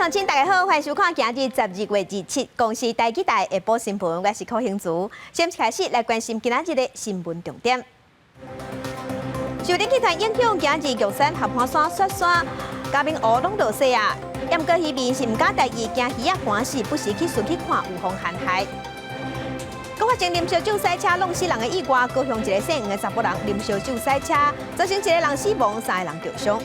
鄉親，大家好，歡迎收看今日12月27公視台語台下晡新聞，我是柯興竹。先開始來關心今仔日的新聞重點。受冷氣團影響，今日玉山、合歡山、雪山、嘉明湖攏落雪啊！毋過漁民是毋敢大意，驚魚仔寒死，不時去巡去看有防寒害。閣發生啉燒酒駛車挵死人的意外，高雄一个姓黃的查埔人啉燒酒駛車，造成一個人死亡，三个人著傷。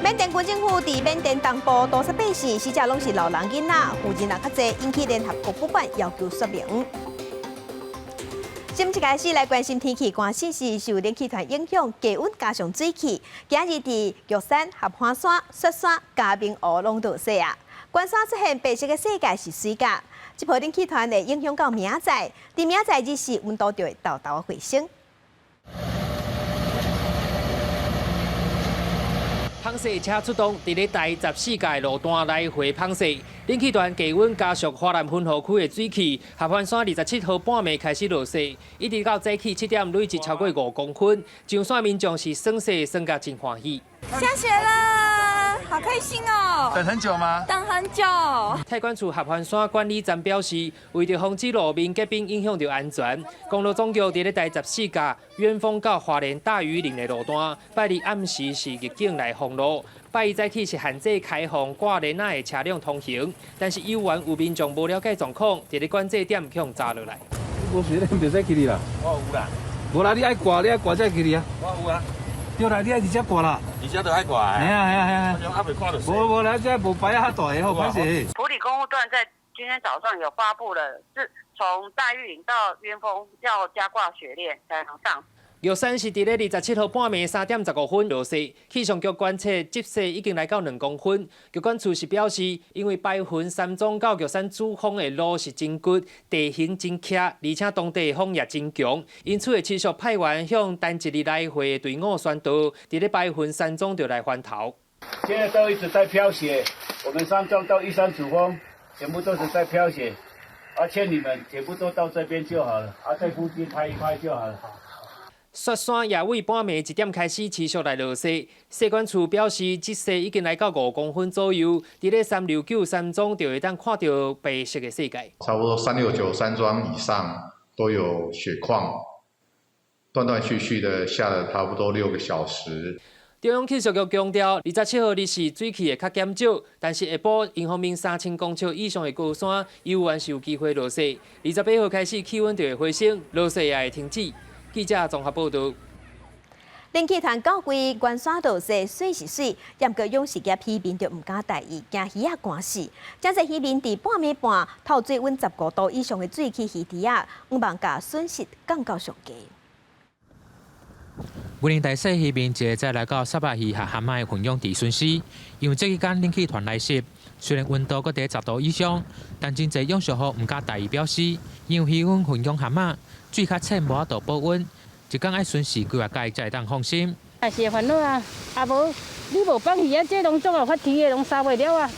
緬甸軍政府佇緬甸東部屠殺百姓，死者攏是老人囡仔，婦人也較濟，引起聯合國不滿，要求說明。新聞開始來關心天氣，寒死是受冷氣團影響，低溫加上水汽。今日佇玉山、合歡山、雪山、嘉明湖攏落雪啊！關山出現白色的世界是水餃，這波冷氣團會影響到明仔載，佇明仔載日時溫度就會沓沓回升。捧雪車出動，佇咧台十四界路段來回捧雪。冷氣團低溫加速華南雲雨區的水汽，合歡山27號半暝開始落雪，一直到早起7點累積超過5公分。上山民眾是耍雪耍甲真歡喜。下雪了，好開心哦！等很久嗎？等很久。太管處合歡山管理站表示，為著防止路面結冰影響著安全，公路總局佇咧台十四甲遠峰到花蓮大禹嶺的路段，拜二暗時是入境來封路，拜一早起是限制開放掛鏈仔的車輛通行，但是猶原有民眾無了解狀況，佇咧管制點予人閘落來。無雪你袂使去哩啦。我有啦。無啦，你愛掛，你愛掛才會去哩啊。我有啊。對啦，你愛佇遮掛啦。佇遮就愛掛。嘿啊嘿啊嘿啊。我猶未看著雪。無無啦，這無牌仔較大个吼，歹勢。埔里公路段在今天早上有發布了，是從大禹嶺到鳶峰要加掛雪鏈才能上。玉山是佇咧27號半暝3點15分落雪，氣象局觀測積雪已經來到2公分。疾管處是表示，因為白雲山莊到玉山主峰的路是真骨，地形真崎，而且當地風也真強，因此會持續派員向單一日來回的隊伍宣導，佇咧白雲山莊就來翻頭。現在都一直在飄雪，我們山莊到玉山主峰，全部都是在飄雪，啊，勸你們全部都到這邊就好了，啊，在附近拍一拍就好了。雪山也為半暝1點開始持續來落雪，雪管處表示，積雪已經來到5公分左右，佇咧三六九山莊就會當看著白色的世界。差不多三六九山莊以上都有雪況，斷斷續續的下了差不多6個小時。中央氣象局強調，27號日時水汽會較減少，但是下晡迎風面3000公尺以上的高山，猶原是有機會落雪。28號開始氣溫就會回升，落雪也會停止。記者綜合報導。冷氣團到位，關山落雪，媠是媠，毋過養殖業漁民就毋敢大意，驚魚仔寒死。真濟漁民佇半暝半透水溫15度以上的水去魚池仔，向望共損失降到上低。雲林大細漁民一个再來到虱目魚和蚶仔的混養池損失，因為這幾工冷氣團來襲，雖然溫度閣佇10度以上，但真濟養殖戶毋敢大意表示，因為魚塭混養蚶仔，水較淺無法度保溫，一工愛巡視幾若擺才會當放心。也是會煩惱啊！啊無你無放魚啊，這攏總會發甜的，攏殺袂了啊！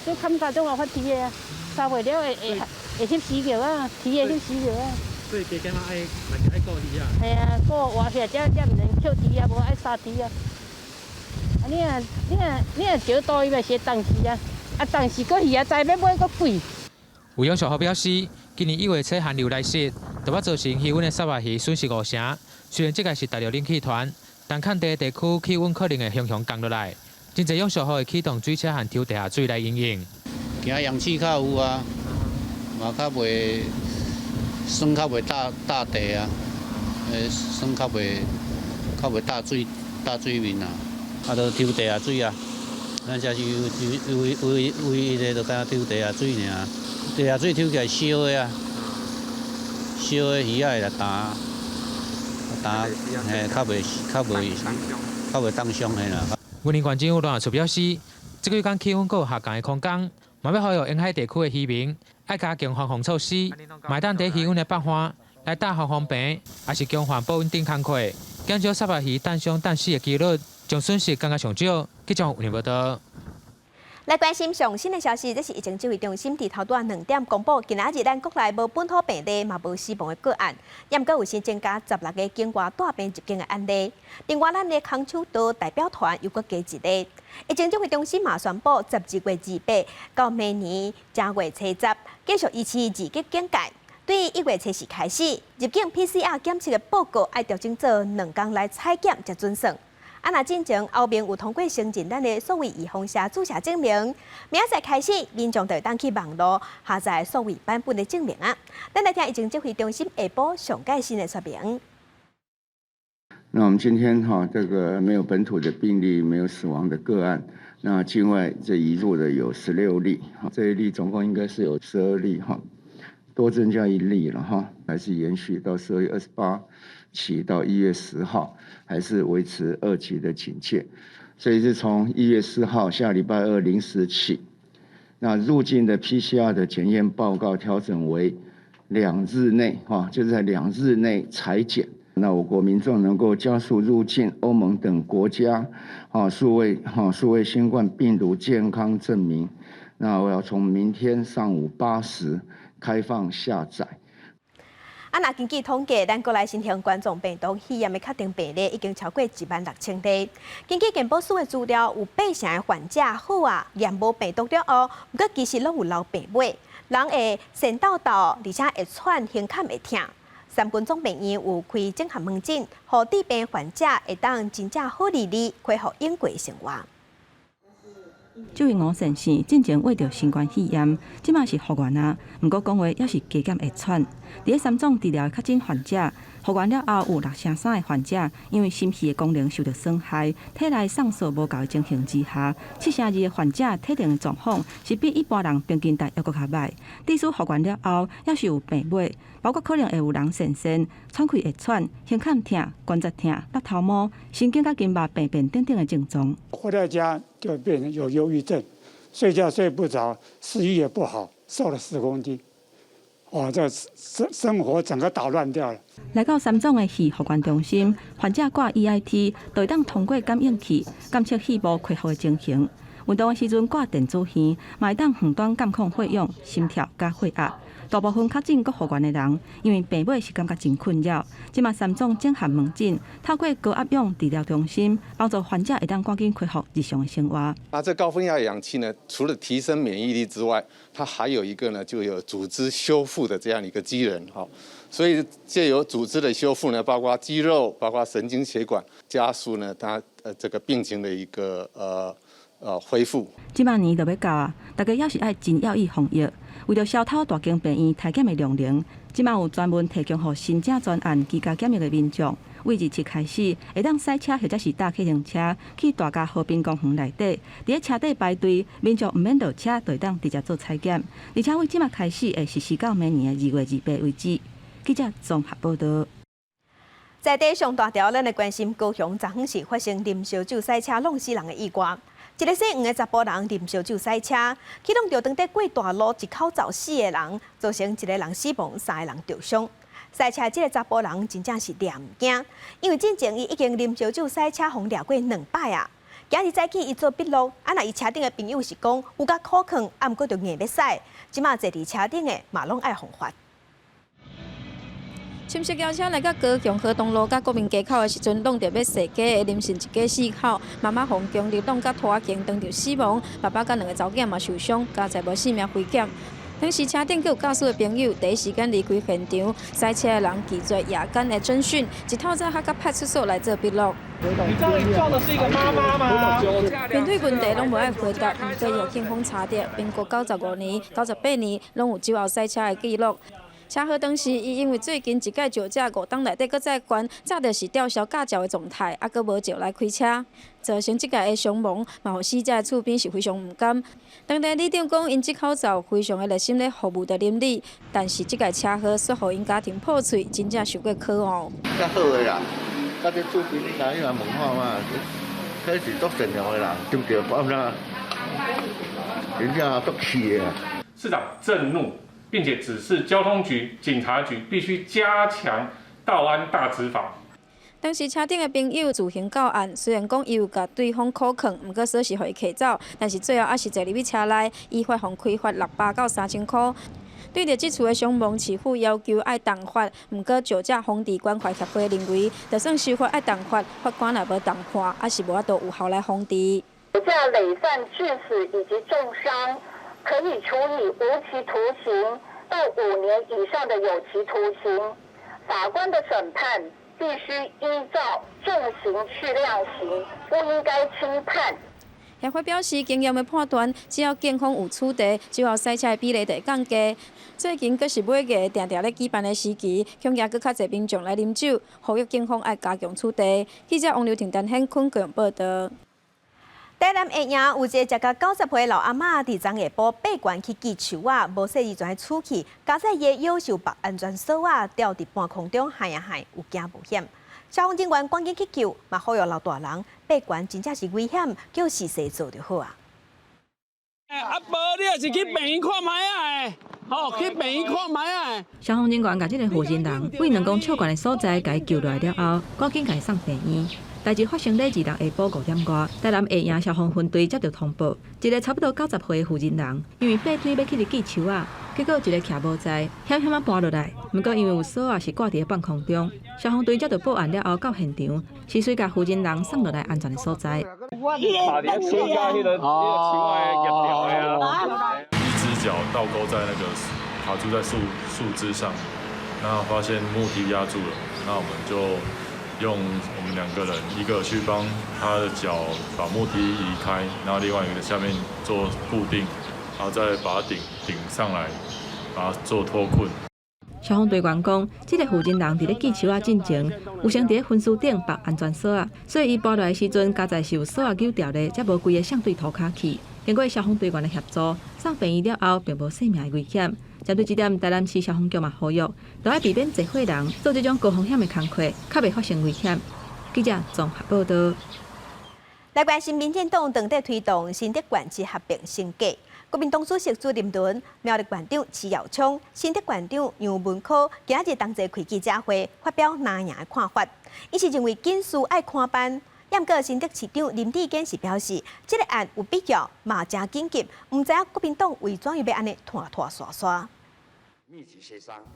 這坎甲總會發甜的啊，殺袂了會會會翕死著啊，甜的翕死著啊。所以加減仔愛嘛是愛顧魚仔。嘿啊，顧活起來才才毋免抾豬啊，無愛殺豬啊。啊你若你若你若少多伊嘛是會凍死啊！啊凍死閣魚仔知欲買閣貴。有養殖戶表示，今年一月初寒流來襲，就捌造成魚塭的虱目魚損失五成。雖然這个是大陸冷氣團，但坎地地區氣溫可能會雄雄降落來。真濟養殖戶會啟動水車和抽地下水來因應。驚氧氣較有啊，嘛較袂霜較袂貼貼地啊，霜較袂貼水貼水面啊，啊，就抽地下水啊。咱這是唯唯唯一的，就敢若抽地下水爾。地下水抽起來燒的啊，燒的魚仔會來焦，焦嘿，較袂凍傷嘿啦。雲林縣政府農業處表示，這幾工氣溫閣有下降的空間，嘛欲呼籲沿海地區的漁民愛加強防風措施，嘛會當佇魚塭的北岸來搭防風棚，抑是強化保溫頂工課，減少虱目魚凍傷凍死的幾率，將損失降到上少。記者吳報道。來關心上新的消息，這是疫情指揮中心佇頭拄仔2點公布，今仔日咱國內無本土病例，嘛無死亡的個案，也毋過有新增加16個境外帶病入境的案例。另外，咱的空手道代表團又閣加一个。疫情指揮中心嘛宣布，12月28到明年正月初十，繼續維持二級警戒。對1月24開始，入境 PCR 檢測的報告愛調整做2工來採檢才準算。啊，若進前歐盟有通過承認咱的數位預防射注射證明，明仔載開始，民眾就會當去網路下載數位版本的證明啊。咱來聽疫情指揮中心下晡上蓋新的說明。那我們今天哈，這個沒有本土的病例，沒有死亡的個案。那境外這移入的有16例，這一例總共應該是有12例哈，多增加一例了哈，還是延續到12月28起到1月10號，還是維持二級的警戒。所以是從1月4號下禮拜二0時起，那入境的 PCR 的檢驗報告調整為兩日內，哈，就是在兩日內採檢。那我國民眾能夠加速入境歐盟等國家，啊，數位新冠病毒健康證明。那我要從明天上午8時開放下載。啊，若根據統計，咱國內新型冠狀病毒肺炎的確診病例已經超過1萬6千例。根據健保署的資料，有八成的患者好啊，驗無病毒了後，毋過其實攏有留病尾，人會腺竇竇，而且會喘、胸坎會疼。三軍總病院有開綜合門診，予治病患者會當真正好利利恢復應過生活。這位吳先生進前患著新冠肺炎，這馬是復原啊。毋過講話猶是加減會喘。佇咧三總治療的確診患者復原了後，有6成3的患者因為心肺的功能受著損害，體內送素無夠的情形之下，7成2的患者體能的狀況是比一般人平均值猶閣較䆀。致使復原了後，猶是有病尾，包括可能會有人腺腺、喘氣會喘、胸坎疼、關節疼、甩頭毛、神經佮筋肉病變等等的症狀。回到家就變成有憂鬱症，睡覺睡不着，食慾也不好，瘦了10公斤。哇！這生活整個打亂掉了。來到三總的肺復原中心，患者掛 EIT，就會當通過感應器監測肺部恢復的情形。運動的時陣掛電子耳，嘛會當遠端監控血氧、心跳佮血壓。大部分確診閣復原的人，因為病尾是感覺真困擾。這馬三總整合門診，透過高壓氧治療中心，幫助患者會當趕緊恢復日常的生活。那這高分壓氧氣呢，除了提升免疫力之外，它還有一個呢，就有組織修復的這樣一個機能。哈，所以借由組織的修復呢，包括肌肉、包括神經血管，加速呢它這個病情的一個恢復。這馬年就欲到啊，大家猶是愛真要意防疫。為著消透大間病院篩檢的量能，這馬有專門提供予申請專案居家檢疫的民眾，為27開始會當駛車或者是搭計程車去大家河濱公園內底，佇咧車底排隊，民眾毋免落車，就會當直接做採檢。而且為這馬開始會實施到明年的2月28為止。記者綜合報道。在地上大條，咱來關心高雄昨昏是發生啉燒酒駛車挵死人的意外。一個姓黃的查埔人啉燒酒駛車，去挵著當地過大路一口罩四個人，造成一個人死亡，三個人著傷。駛車這个查埔人真正是掠毋驚，因為進前伊已經啉燒酒駛車，予掠過兩擺啊。今日早起伊做筆錄，啊若伊車頂的朋友是講有較苦勸，啊毋過就硬欲駛。這馬坐佇車頂的嘛攏愛予罰。深色轎車來到高雄河東路佮國民街口的時陣，挵著欲踅街的林姓一家四口，媽媽予強力挵佮拖仔扛當著死亡，爸爸佮兩个查某囝嘛受傷，加在無性命危險。當時車頂閣有駕駛的朋友，第一時間離開現場，駛車的人拒絕夜間的偵訊，一透早還佮派出所來做筆錄。你知道你撞的是一個媽媽嗎？面對問題攏無愛回答，毋過予警方查著，民國95年、98年攏有酒後駛車的記錄。車禍當時，伊因為最近一擺酒駕5冬內底閣再懸，早就是吊銷駕照的狀態，猶閣無照來開車，造成這個的傷亡，嘛予死者的厝邊是非常毋甘。當地里長講，𪜶這口罩非常的熱心咧服務著鄰里，但是這個車禍煞予𪜶家庭破碎，真正受過苦哦。較好的人，佮這厝邊你來伊來問看嘛，這是足善良的人，對不對？不然真正足氣的。市長震怒。並且指示交通局、警察局必須加強道安大執法。當時車頂的朋友自行到案，雖然講伊有共對方扣銬，毋過鎖匙予伊提走，但是最後猶是坐入去車內，依法予開罰600到3000箍。對著這次的傷亡，市府要求愛重罰，毋過酒駕防治關懷協會認為，就算修法愛重罰，法官若無重判，猶是無法度有效來防治。酒駕累犯致死以及重傷，可以處以無期徒刑到5年以上的有期徒刑。法官的審判必須依照重刑去量刑，不應該輕判。協會表示，經驗的判斷，只要警方有取證，酒後駛車的比例就會降低。最近閣是尾牙定定咧舉辦的時期，恐驚閣較濟民眾來啉酒，呼籲警方愛加強取締。記者王劉婷、陳顯坤報道。台南下營有一個食甲90歲老阿嬤，佇昨下晡爬懸去鋸樹仔，無細意全出去，加載伊的腰受縛安全索仔吊佇半空中，害啊害，有驚無險。消防人員趕緊去救，嘛呼籲老大人爬懸真正是危險，叫時勢做就好啊。阿婆，你也是去病院看覓仔的，吼，去病院看覓仔的。消防人員共這个負責人為2公尺懸的所在共伊救落來了後，趕緊共伊送病院。代誌發生咧26下晡5點外，台南下營消防分隊接到通報，一个差不多90歲的婦人人，因為爬梯欲去鋸樹仔，結果一个徛無在，險險仔跋落來。毋過因為有索仔是掛佇半空中，消防隊接到報案了後到現場，是隨共婦人人送落來安全的所在。一隻腳倒鈎在那個卡住在樹樹枝上，那發現木梯壓住了，那我們就用我們兩個人，一個去幫他的腳把木梯移開，然後另外一個下面做固定，然後再把它頂頂上來，把它做脫困。消防隊員講，這个負責人佇咧鋸樹仔進前，有先佇咧分樹頂縛安全索仔，所以伊跋落來時陣，佳哉是有索仔扭掉咧，才無規个向對塗跤去。經過消防隊員的協助，送病院了後，並無性命的危險。針對這點，台南市消防局嘛呼籲，著愛避免濟歲人做這種高風險的工課，較袂發生危險。記者綜合報道。來關心民進黨當地推動新竹縣市合併升格，國民黨主席朱立倫、苗栗縣長徐耀昌、新竹縣長楊文科今日同齊開記者會，發表藍營的看法。伊是認為緊事愛寬辦，毋過新竹市長林智堅是表示，這个案有必要，嘛誠緊急，毋知影國民黨為怎樣欲按呢拖拖沙沙。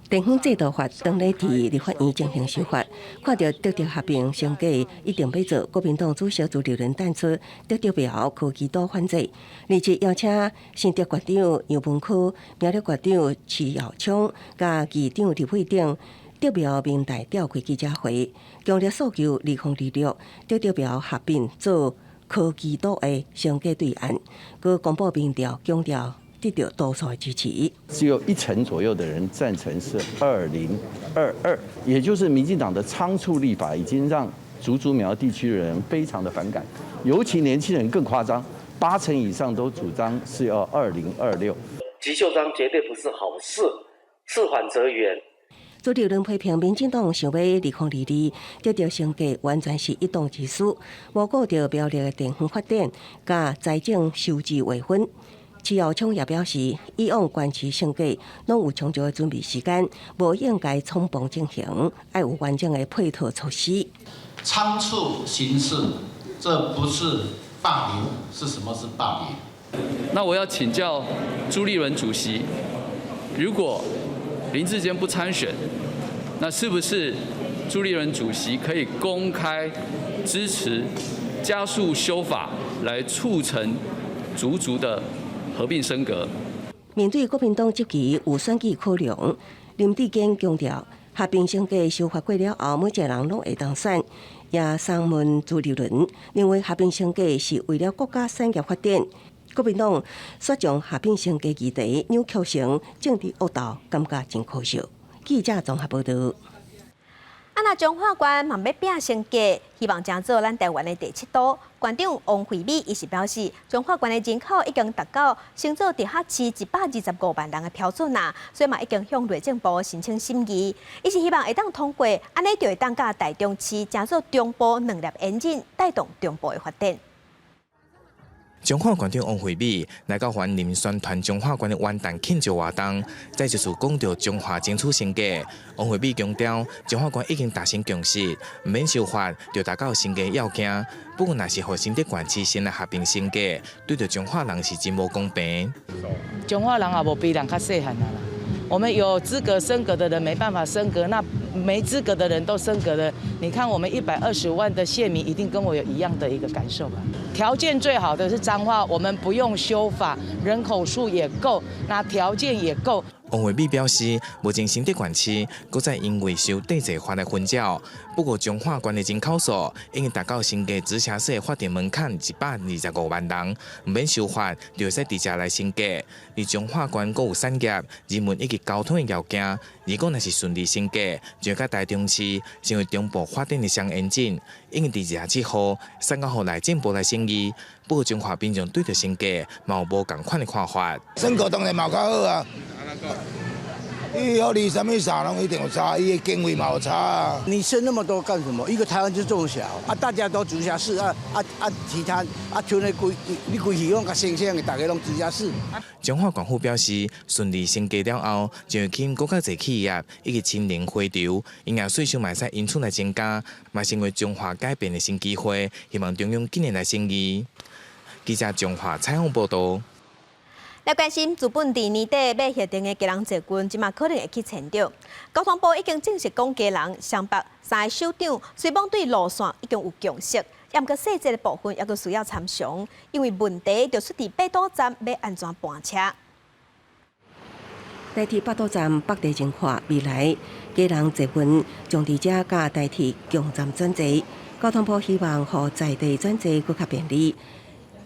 地方制度法當咧佇立法院進行修法，看著竹竹合併升格一定欲做，國民黨主席朱立倫淡出竹竹苗科技都反制，而且邀請新竹縣長楊文科、苗栗縣長徐耀昌、佮議長李慧等竹苗民代召開記者會，強烈訴求2026竹竹苗合併做科技都的升格對案，閣公布民調強調得到多數的支持。只有一成左右的人贊成是2022，也就是民進黨的倉促立法已經讓竹竹苗地區的人非常的反感，尤其年輕人更誇張，8成以上都主張是要2026。急就章絕對不是好事，事緩則圓。朱立倫批評民進黨想欲2022竹竹升格，完全是一黨之私，無顧著苗栗的地方發展，佮財政收支劃分。徐耀昌也表示，以往縣市升格攏有充足的準備時間，無應該匆忙進行，愛有完整的配套措施。倉促行事，這不是霸凌，是什麼是霸凌？那我要請教朱立倫主席，如果林智堅不參選，那是不是朱立倫主席可以公開支持加速修法，來促成竹竹的合併升格？面對國民黨這期有選舉考量，林智堅強調，合併升格修法過了後，每一個人攏會當選。也相問朱立倫，認為合併升格是為了國家產業發展。國民黨卻將合併升格議題扭曲成政治惡鬥，感覺真可惜。記者綜合報道。啊，若彰化縣嘛欲併升格，希望成做咱台灣的第七都。縣長王惠美伊是表示，彰化縣的人口已經達到升做直轄市125萬人的標準啦，所以嘛已經向內政部申請審議。伊是希望會當通過，按呢就會當佮台中市成做中部兩粒引擎，帶動中部的發展。彰化縣長王惠美來到雲林宣傳彰化縣的元旦慶祝活動，再一次講著彰化爭取升格。王惠美強調，彰化縣已經達成共識，毋免修法就達到升格要件。不過，若是予新竹縣市先來合併升格，對著彰化人是真無公平。彰化人也無比人較細漢啦。我們有資格升格的人沒辦法升格，那沒資格的人都升格了。你看我們120萬的縣民，一定跟我有一樣的一個感受吧？條件最好的是彰化，我們不用修法，人口數也夠，那條件也夠。王惠美表示，目前新竹縣市閣再因為受地制法來分剿，不過彰化縣的人口數已經達到升格直轄市的法定門檻125萬人，毋免修法就會使直接來升格。而彰化縣閣有產業、人文以及交通的條件，如果若是順利升格，就會佮台中市成為中部發展的雙引擎。已經佇27號送交予內政部來審議。不過彰化民眾對著升格嘛有無仝款的看法。升格當然嘛較好啊。伊予你啥物啥攏一定有差，伊的經費嘛有差啊。你升那麼多幹什麼？一個台灣就這麼小啊，大家都直轄市啊啊啊，其他啊，像那規你規市攏共升升的，大家攏直轄市。彰化縣府表示，順利升格了後，就會吸引閣較濟企業以及親鄰回流，因而稅收嘛會使因此來增加，嘛成為彰化改變的新機會。希望中央緊來來審議。記者彰化採訪報導。來關心資本佇年底欲核定的基隆捷運，這馬可能會去遷著。交通部已經正式講基隆、雙北三个首長，雖罔對路線已經有共識，毋過細節的部分猶閣需要參詳，因為問題就出佇八堵站欲按怎搬車。台鐵八堵站北地前看，未來基隆捷運將佇遮佮台鐵共站轉坐，交通部希望予在地轉坐閣較便利。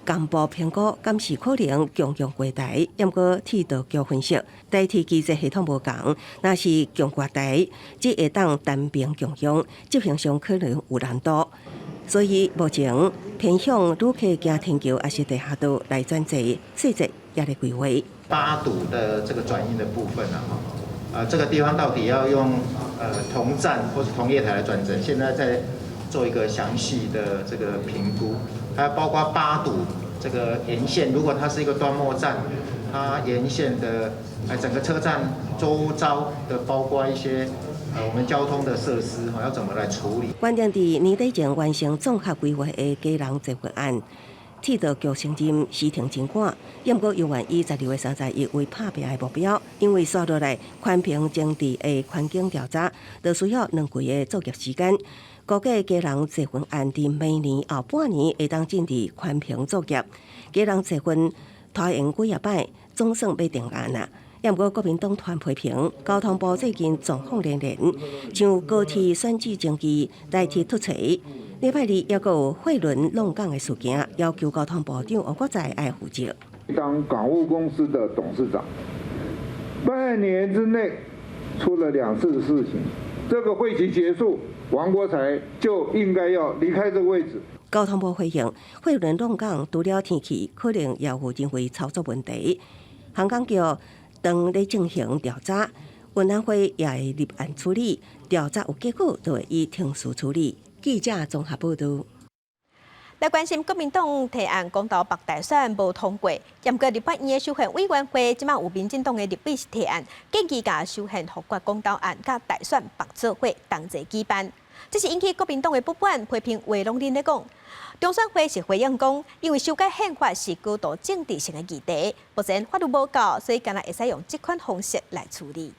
共步評估，敢是可能共用月台，毋過鐵道局分析，台鐵機制系統無仝，若是共月台，只會當單邊共用，執行上可能有難度。所以目前偏向旅客經天橋抑是地下道來轉坐，細節也咧規劃。八堵的這個轉運的部分啊，這個地方到底要用同站或是同月台來轉乘？現在在做一個詳細的這個評估。還有包括八堵這個沿線，如果它是一個端末站，它沿線的整個車站周遭的包括一些我們交通的設施，要怎麼來處理？原定佇年底前完成綜合規劃的基隆捷運案，鐵道局承認時程真趕，毋過猶原以12月31為拍拚的目標，因為紲落來環評徵地的環境調查，就需要兩季的作業時間。估計基隆捷運案佇明年後半年會當進入環評作業，基隆捷運拖延幾仔擺，總算欲定案啦。毋過國民黨團批評交通部最近狀況連連，像高鐵選舉爭議、台鐵突槌，禮拜二猶閣有貨輪挵港的事件，要求交通部長王國材愛負責。當港務公司的董事長，半年之內出了兩次的事情，這個會期結束，王國材就應該要離開這個位置。交通部回應，貨輪挵港除了天氣，可能也有人為操作問題。航港局當咧進行調查，運安會也會立案處理，調查有結果就會以程序處理。記者綜合報導。來關心國民黨提案公投北大選無通過，毋過立法院的修憲委員會這馬有民進黨的立委提案，建議共修憲復決公投案佮大選綁做伙同齊舉辦。這是引起國民黨的不滿，批評話攏恁咧講。中選會是回應講，因為修改憲法是高度政治性的議題，目前法律無夠，所以干焦會使用這款方式來處理。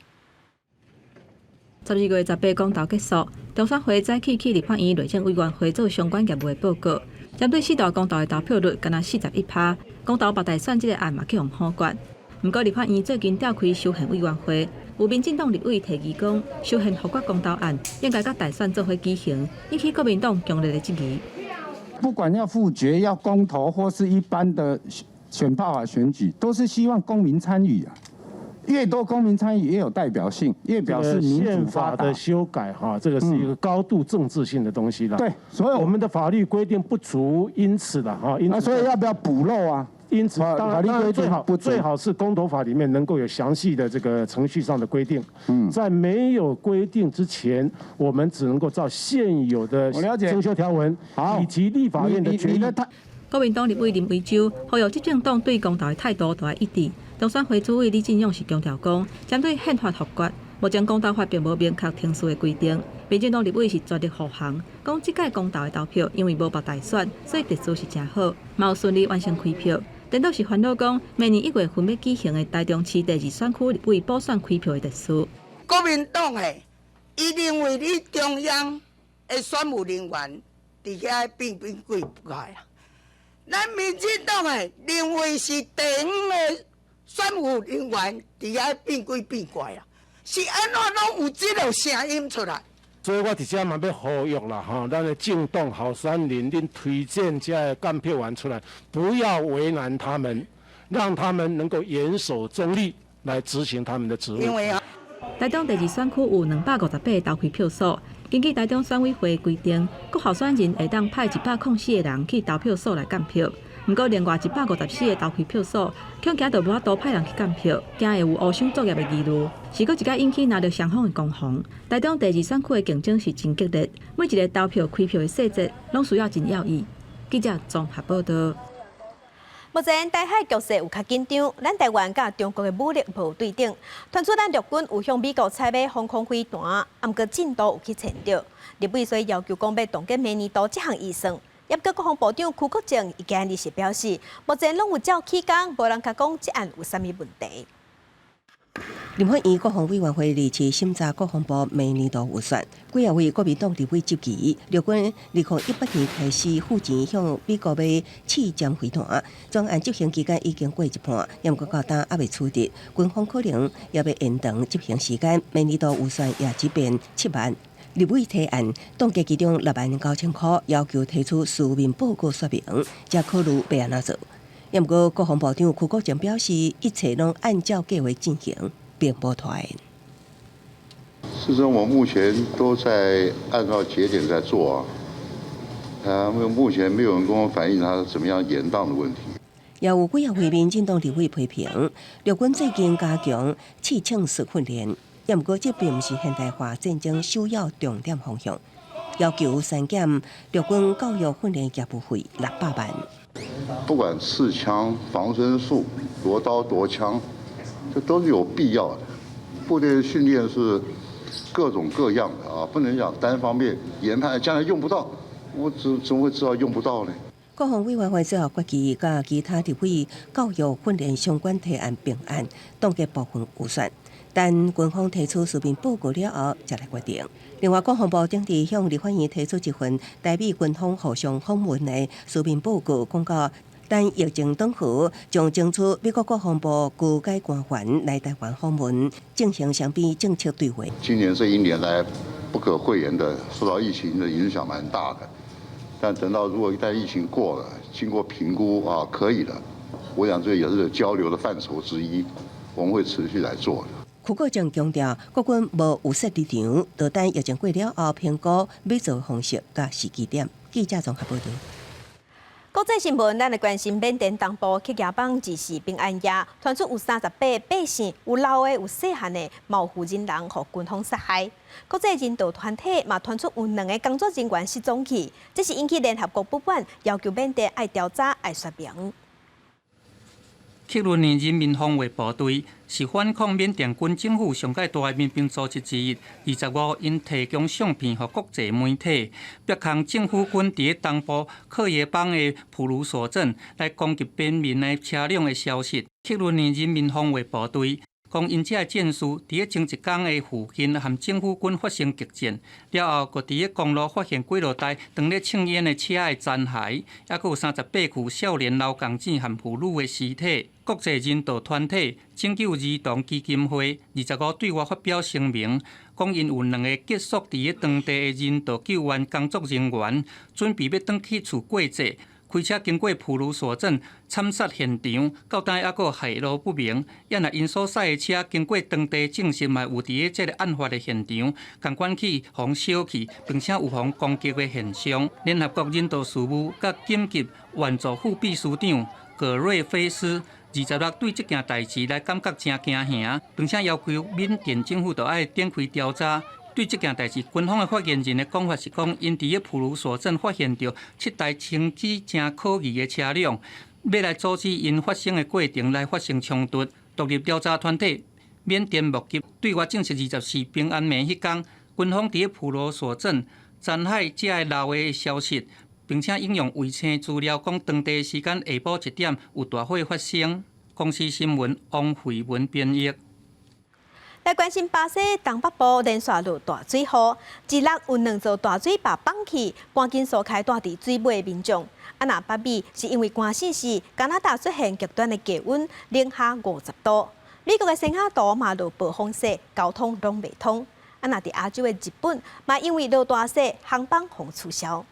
12月18公投結束，中選會早起去立法院內政委員會做相關業務的報告。針對四大公投的投票率，干焦41%，公投北大選這个案嘛去予否決。毋過立法院最近召開修憲委員會，有民進黨立委提議講，修憲復決公投案應該佮大選做伙舉行，引起國民黨強烈的質疑。不管要複決、要公投或是一般的選罷法選舉，都是希望公民參與啊。越多公民參與，越有代表性，越表示民主發憲法的修改，哈，這個是一個高度政治性的東西了。對，所以我們的法律規定不足，因此的哈，因此所以要不要補漏啊？因此，當然最好是公投法裡面能夠有詳細的這個程序上的規定。在沒有規定之前，我們只能夠照現有的增修條文，以及立法院的決議。國民黨立委林為洲呼籲執政黨對公投的態度都愛一致。中選會主委李進勇是強調講，針對憲法複決，目前公投法並無明確程序的規定。民進黨立委是全力護航，講這屆公投的投票因為無縛大選，所以秩序是誠好，嘛有順利完成開票。顛倒是煩惱講，明年1月份欲舉行的台中市第二選區立委補選開票的秩序。國民黨的，伊認為你中央的選務人員佇遐變變鬼怪啊！咱民進黨的認為是地方的選務人員佇遐變鬼變怪啊！是按怎攏有這個聲音出來？所以我佇遮嘛欲呼籲啦，吼，咱的政黨候選人，恁推薦這个幹票員出來，不要為難他們，讓他們能夠嚴守中立來執行他們的職務。因為啊，台中第二選區有258個投開票所，根據台中選委會規定，各候選人會當派104個人去投票所來監票。毋過，另外154個投開票所，恐驚就無法度派人去監票，驚會有烏箱作業的疑慮，是閣一擺引起藍綠雙方的攻防。台中第二選區的競爭是真激烈，每一个投票開票的細節，攏需要真要意。記者綜合報道。目前台海局勢有較緊張，咱台灣佮中國的武力無對等，傳出咱陸軍有向美國採買防空飛彈，毋過進度有去延著。立委所以要求講欲凍結明年度這項預算。毋過國防部長邱國正伊今日是表示，目前攏有照起工，無人共講這案有啥物問題。立法院國防委員會二七審查國防部明年度預算，幾仔位國民黨立委質疑，陸軍2018年開始付錢向美國買刺針飛彈，專案執行期間已經過一半，毋過到今猶未取得，軍方可能猶欲延長執行時間，明年度預算也只變7萬。立委提案凍結其中6萬9千箍，要求提出書面報告說明，才考慮欲按怎做。毋過國防部長邱國正表示，一切攏按照計劃進行，並無拖延。事實上，我目前都在按照節點在做啊，啊，目前沒有人跟我反映他怎麼樣延宕的問題。也有幾仔位民進黨立委批評，陸軍最近加強刺槍術訓練，毋過這並毋是現代化戰爭首要重點方向，要求刪減陸軍教育訓練業務費600萬。不管刺槍、防身術、奪刀奪槍，這都是有必要的。部隊的訓練是各種各樣的啊，不能講單方面研判，將來用不到，我怎麼會知道用不到呢？國防委員會最後決議，佮其他立委教育訓練相關提案並案，凍結部分預算。等軍方提出書面報告了後，才來決定。另外，國防部頂日向立法院提出一份台美軍方互相訪問的書面報告，講到等疫情轉好，將爭取美國國防部高階官員來台灣訪問，進行雙邊政策對話。今年這一年來，不可諱言的受到疫情的影響蠻大的。但等到如果一旦疫情過了，經過評估啊，可以了，我想這也是交流的範疇之一，我們會持續來做的。邱國正強調，國軍無預設立場，就等疫情過了後評估欲做方式佮時機點。記者綜合報道。國際新聞，咱來關心緬甸東部克耶邦二四平安夜，傳出有38個百姓，有老的、有細漢的，嘛有婦人人，予軍方殺害。國際人道團體嘛傳出有兩个工作人員失蹤去，這是引起聯合國不滿，要求緬甸愛調查、愛說明。克倫尼人民防衛部隊是反抗緬甸軍政府上蓋大的民兵組織之一。25𪜶提供相片予國際媒體，迫空政府軍佇東部克耶邦的普魯索鎮來攻擊邊民的車輛的消息。克倫尼人民防衛部隊講，𪜶這个戰士佇前一工的附近和政府軍發生激戰，了後，閣佇公路發現幾落台當咧衝煙的車的殘骸，猶閣有38具少年勞工子和婦女的屍體。國際人道團體拯救兒童基金會25對外發表聲明，講𪜶有兩个寄宿佇當地的人道救援工作人員，準備欲轉去厝過節。開車經過普魯索鎮慘殺現場，到今猶閣下落不明。猶若𪜶所駛的車經過當地證實，嘛有佇這个案發的現場，仝款去予燒去，並且有予攻擊的現象。聯合國人道事務佮緊急援助副秘書長葛瑞菲斯26對這件代誌來感覺誠驚嚇，並且要求緬甸政府著愛展開調查。對這件代誌，軍方的發言人的講法是講，𪜶佇咧普魯索鎮發現著七台性質誠可疑的車輛，欲來阻止𪜶發生的過程來發生衝突。獨立調查團體緬甸目擊對外證實24平安暝彼工，軍方佇咧普羅索鎮殘害這个老的消息，並且引用衛星資料講，當地時間下晡1點有大火發生。公視新聞王慧文編譯。來關心巴西東北部連續落大水雨，一日有兩座大水壩崩去，趕緊疏開蹛佇水尾的民眾。啊，若北美是因為寒死死，加拿大出現極端的低溫，零下50度。美國的西雅圖嘛落暴風雪，交通攏袂通。啊，若佇亞洲的日本嘛因為落大雪，航班予取消。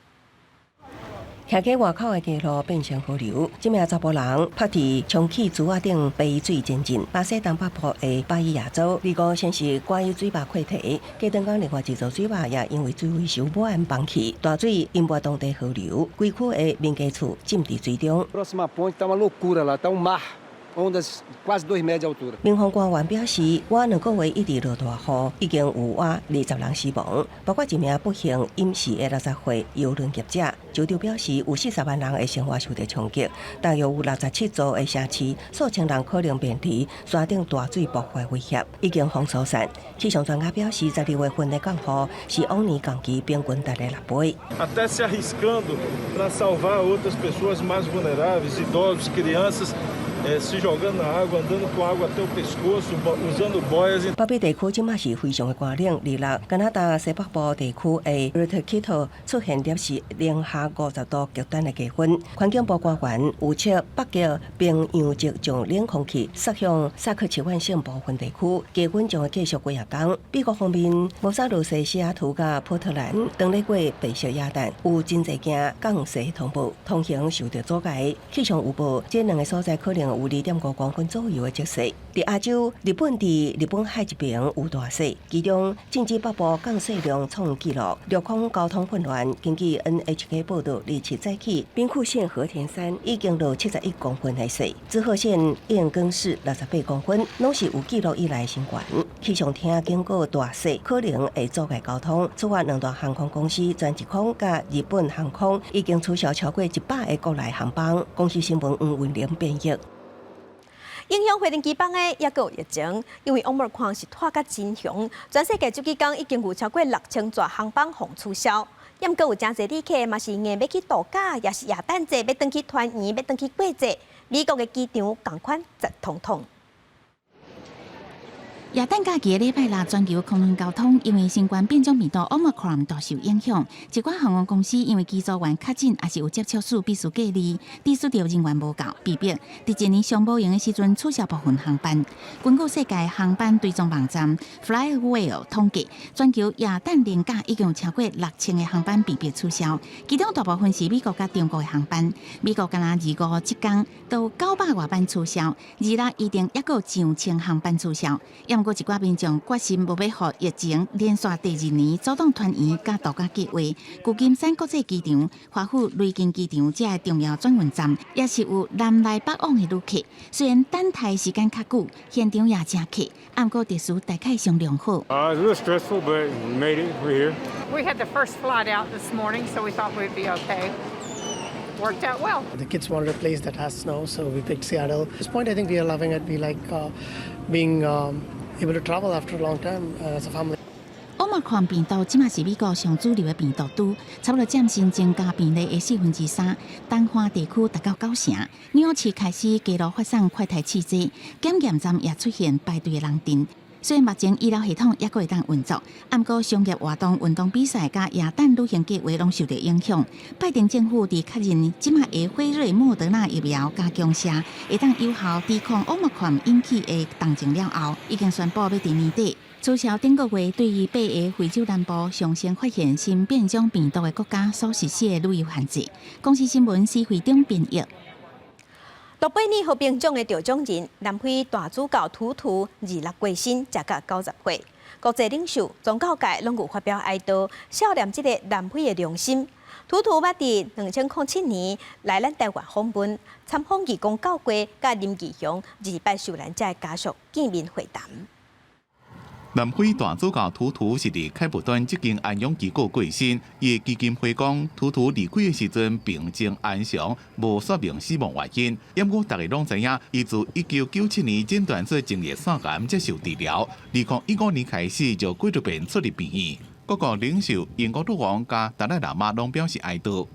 行街外口的街路變成河流，這名查埔人趴佇充氣船仔頂背水前進。巴西東北部的巴伊亞州，25先是關於水壩潰堤，隔頓工另外一座水壩也因為水位傷滿崩去，大水淹沒當地河流，規區的民家厝浸佇水中。民防官員表示，倚2個月一直落大雨，已經有倚20人死亡，包括一名不幸淹死的60歲郵輪業者。州長表示，有40萬人的生活受著衝擊，大約有67座的城市，數千人可能面臨山頂大水爆發威脅，已經封疏散。氣象專家表示，12月份的降雨是往年同期平均值的6倍。 Até se arriscando para salvar outras pessoas mais vulneráveis, idosos, crianças. Se jogando na água, andando com água até o pescoço, usando boias. 北美地區這馬是非常的寒冷，26加拿大西北部地區的爾特基特出現攝氏零下50度極端的低溫。環境部官員預測北極冰洋極將冷空氣殺向薩克切灣省部分地區，低溫將會繼續幾仔工。美國方面，摩薩魯西西雅圖佮波特蘭當咧過白色耶誕，有真濟件降雪通報，通行受到阻礙。氣象預報，這兩个所在可能有2.5公分左右的積雪。佇亞洲，日本佇日本海這邊有大雪，其中近畿北部降雪量創紀錄，陸空交通混亂。根據 NHK 報導，27早起，兵庫縣和田山已經落71公分的雪，滋賀縣彦根市68公分，攏是有記錄以來新懸。氣象廳警告，大雪可能會阻礙交通。此外，兩大航空公司全日空佮日本航空已經取消超過100个國內航班。公視新聞黃文玲編譯。影響飛行機班的抑閣有疫情，因為 Omicron 是拖甲真兇，全世界這幾工已經有超過6000座航班予取消。毋過有誠濟旅客嘛是硬欲去度假，抑是耶誕節欲轉去團圓，欲轉去過節。美國的機場仝款擠通通。耶誕假期的禮拜六，全球空運交通因為新冠變種病毒 Omicron 大受影響，一寡航空公司因為機組員確診，抑是有接觸史必須隔離，致使著人員無夠，被迫佇一年上無閒的時陣取消部分航班。根據世界航班追蹤網站 FlightAware 統計，全球耶誕連假已經有超過6000個航班被迫取消，其中大部分是美國佮中國的航班。美國干焦25這工就900外班取消，26預定抑閣有上千航班取消。毋過一寡民眾決心無欲予疫情連續第二年阻擋團圓佮度假計劃。舊金山國際機場、華府雷根機場這个重要轉運站，也是有南來北往的旅客。雖然等待時間較久，現場也誠客，毋過秩序大概上良好。 It's a little stressful, but we made it. We're here. We had the first flight out this morning, so we thought we'd be okay. Worked out well. The kids wanted a place that has snow, so we picked Seattle. At this point, I think we are loving it. We like being able to travel after a long time as a family. Omicron 病毒這馬是美國上主流的病毒株，差不多佔新增加病例的3/4。東岸地區達到9成，紐約市開始街路發送快篩試劑，檢驗站也出現排隊的人陣。雖然目前醫療系統猶閣會當運作，毋過商業活動、運動比賽佮耶誕旅行計劃攏受著影響。拜登政府佇確認這馬的輝瑞、莫德納疫苗加強劑會當有效抵抗 Omicron 引起的重症了後，已經宣布欲佇年底取消頂個月對於八个非洲南部上先發現新變種病毒的國家所實施的旅遊限制。公視新聞施惠中編譯。諾貝爾和平獎的得獎人南非大主教圖圖26過身，食甲90歲。國際領袖、宗教界攏有發表哀悼，悼念這个南非的良心。圖圖捌佇2007年來咱台灣訪問，參訪義工教會，佮林義雄二擺受難者的家屬見面會談。南非大主教圖圖是佇開普敦這間安養機構過身，伊的基金會講，圖圖離開的時陣平靜安詳，無說明死亡原因。毋過大家攏知影，伊自1997年診斷出前列腺癌接受治療，2015年開始就幾度遍出入病院。各國領袖、英國女王佮達賴喇嘛攏表示哀悼。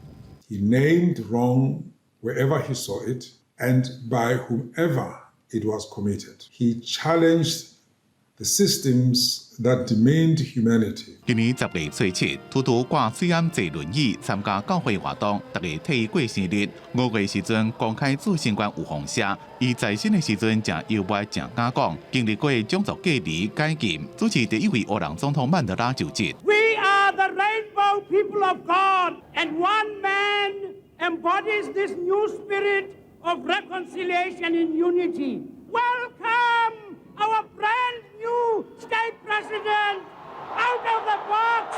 He named wrong wherever he saw it and by whomever it was committed. He challenged the systems that demeaned humanity. 今年10月初7，圖圖掛喙罨坐輪椅參加教會活動，大家替伊過生日。5月時陣公開做新冠預防射，伊在生的時陣誠幽默，誠敢講，經歷過種族隔離解禁，主持第一位黑人總統曼德拉就職。 We are the rainbow people of God, and one man embodies this new spirit of reconciliation and unity. Welcome our brand new state president out of the box,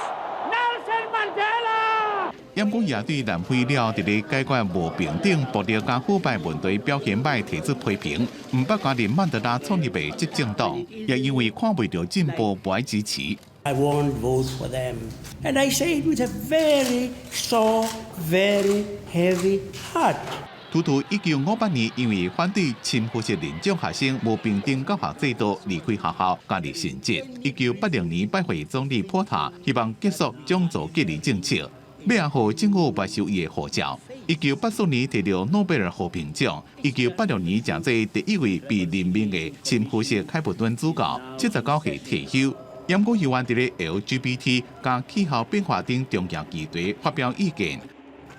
Nelson Mandela. 毋過也對南非了佇咧解決無平等、暴力佮腐敗問題表現䆀提出批評，毋捌加入曼德拉創立的執政黨，也因為看袂著進步，無愛支持。 I won't vote for them. And I say it with a very sore, very heavy heart. 圖圖1958年因為反對深膚色人種學生無平等教學制度，離開學校，加入神職。1980年拜會總理破塔，希望結束種族隔離政策，尾仔予政府沒收伊的護照。1984年提著諾貝爾和平獎。1986年成做第一位被任命的深膚色開普敦主教，79歲退休。毋過猶原佇咧 LGBT 佮氣候變化等重要議題發表意見。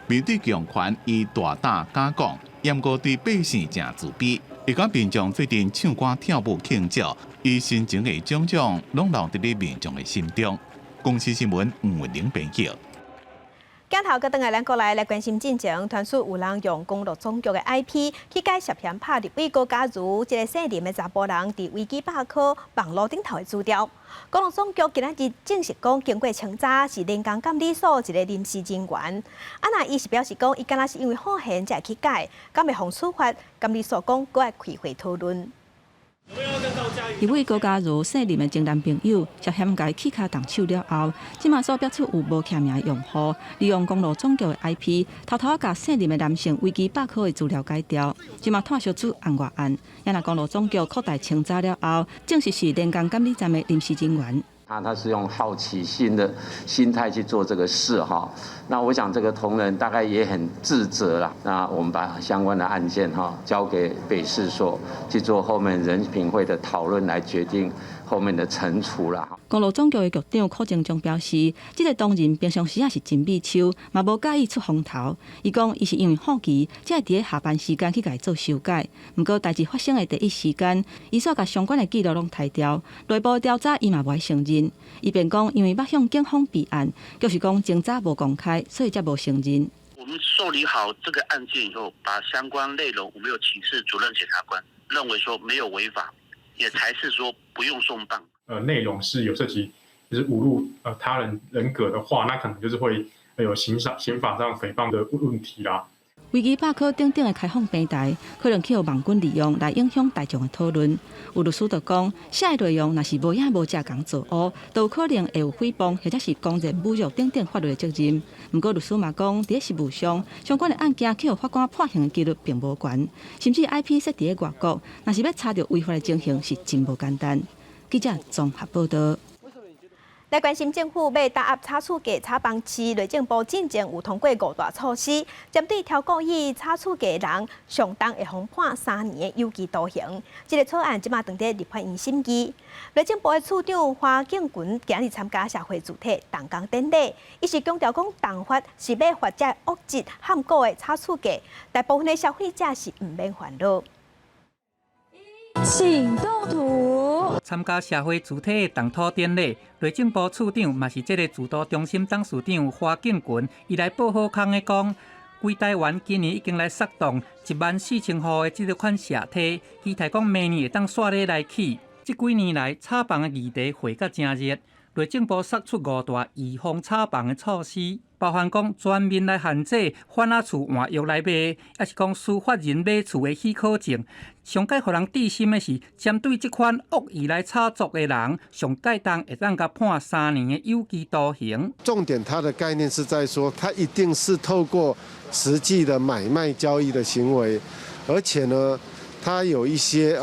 面對強權，伊大膽敢講，毋過對百姓誠慈悲。伊佮民眾做陣唱歌跳舞慶祝，伊生前的種種，攏留佇咧民眾的心中。公視新聞吳文玲編輯。鏡頭閣轉來咱國內來關心進前，傳出有人用公路總局的 IP 去改涉嫌拍立委高嘉瑜這个姓林的查埔人佇維基百科網路頂頭的資料。公路總局今仔日證實講，經過清查是連江監理所一个臨時人員。啊，若伊是表示講，伊敢若是因為好閒才會去改，敢會予處罰？監理所講，閣愛開會討論。立委高嘉瑜姓林的前男朋友涉嫌共伊起跤動手了後，這馬所爆出有無記名的用戶利用公路總局的 IP，偷偷共姓林的男性維基百科的資料改掉，這馬拖小組案外案。也若公路總局擴大清查了後，證實是連江監理站的臨時人員。他是用好奇心的心態去做這個事哈，那我想這個同仁大概也很自責啦。那我們把相關的案件哈交給北市所去做後面人評會的討論，來決定後面的懲處啦。公路總局的局長柯正中表示，這个同仁平常時也是真秘手，嘛無佮意出風頭。伊講，伊是因為好奇，才會佇咧下班時間去共伊做修改。毋過代誌發生的第一時間，伊煞共相關的記錄攏刣掉，內部調查伊嘛無愛承認。伊辯講，因為捌向警方備案，就是講偵查無公開，所以才無承認。我們受理好這個案件以後，把相關內容，我們有請示主任檢察官，認為說沒有違法，也才是說不用送辦。內容是有涉及就是侮辱他人人格的話，那可能就是會有刑法上誹謗的問題啦。維基百科等等的開放平台，可能去予網軍利用來影響大眾的討論。有律師就講，寫的內容若是無影無跡共造烏，都有可能會有誹謗或者是公然侮辱等等法律的責任。毋過律師嘛講，佇咧實務上，相關的案件去予法官判刑的幾率並無懸，甚至 IP 設佇咧外國，若是欲查著違法的情形是真無簡單。記者綜合報道。來關心政府欲打壓炒厝價、炒房市，內政部進前有通過五大措施，針對超故意炒厝價的人，上重會予判3年的有期徒刑。這个草案這馬正佇立法院審議。內政部的次長華敬群今日參加社會主體動工典禮，伊是強調講，重罰是欲罰這惡質譀古的炒厝價，大部分的消費者是毋免煩惱。請動圖。參加社會主體的動土典禮，內政部次長嘛是這个主導中心董事長華敬群，伊來報好康的講，規台灣今年已經來釋動1萬4千戶的這个款社梯，期待講明年會當煞咧來起。這幾年來，炒房的議題火甲誠熱，內政部釋出五大預防炒房的措施。包含講全面來限制番仔厝換約來賣，抑是講司法人買厝的許可證。上蓋予人致心的是，針對這款惡意來炒作的人，上蓋重會當共判3年的有期徒刑。重點，它的概念是在說，它一定是透過實際的買賣交易的行為，而且呢，它有一些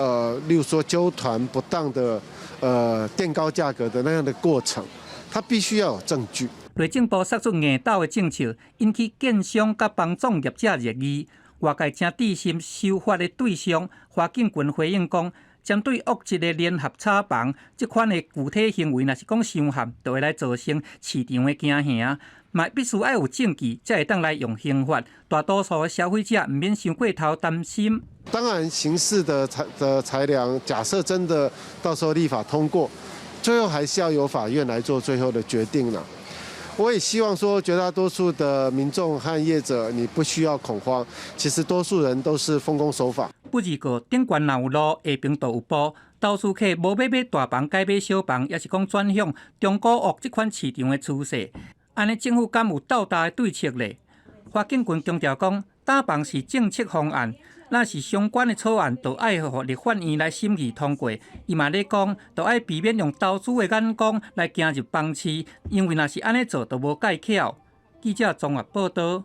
例如說糾團不當的墊高價格的那樣的過程，它必須要有證據。內政部釋出硬鬥的政策，引起建商佮房總業者熱議。外界誠致心修法的對象，華景群回應講，針對惡質的聯合炒房，這款的具體行為，若是講傷譀，就會來造成市場的驚嚇。嘛必須愛有證據，才會當來用刑法。大多數的消費者毋免傷過頭擔心。當然，刑事的裁量，假設真的到時候立法通過，最後還是要由法院來做最後的決定啦。我也希望說，絕大多數的民眾和業者，你不需要恐慌。其實多數人都是奉公守法。不過，頂懸若有路，下爿就有步。投資客無欲買大房，改買小房，抑是講轉向中古屋這款市場的趨勢。按呢，政府敢有鬥大的對策咧？華景群強調講，打房是政策方案，若是相關的草案，就愛予立法院來審議通過。伊嘛咧講，就愛避免用投資的眼光來行入房市，因為若是按呢做，就無蓋巧。記者綜合報道。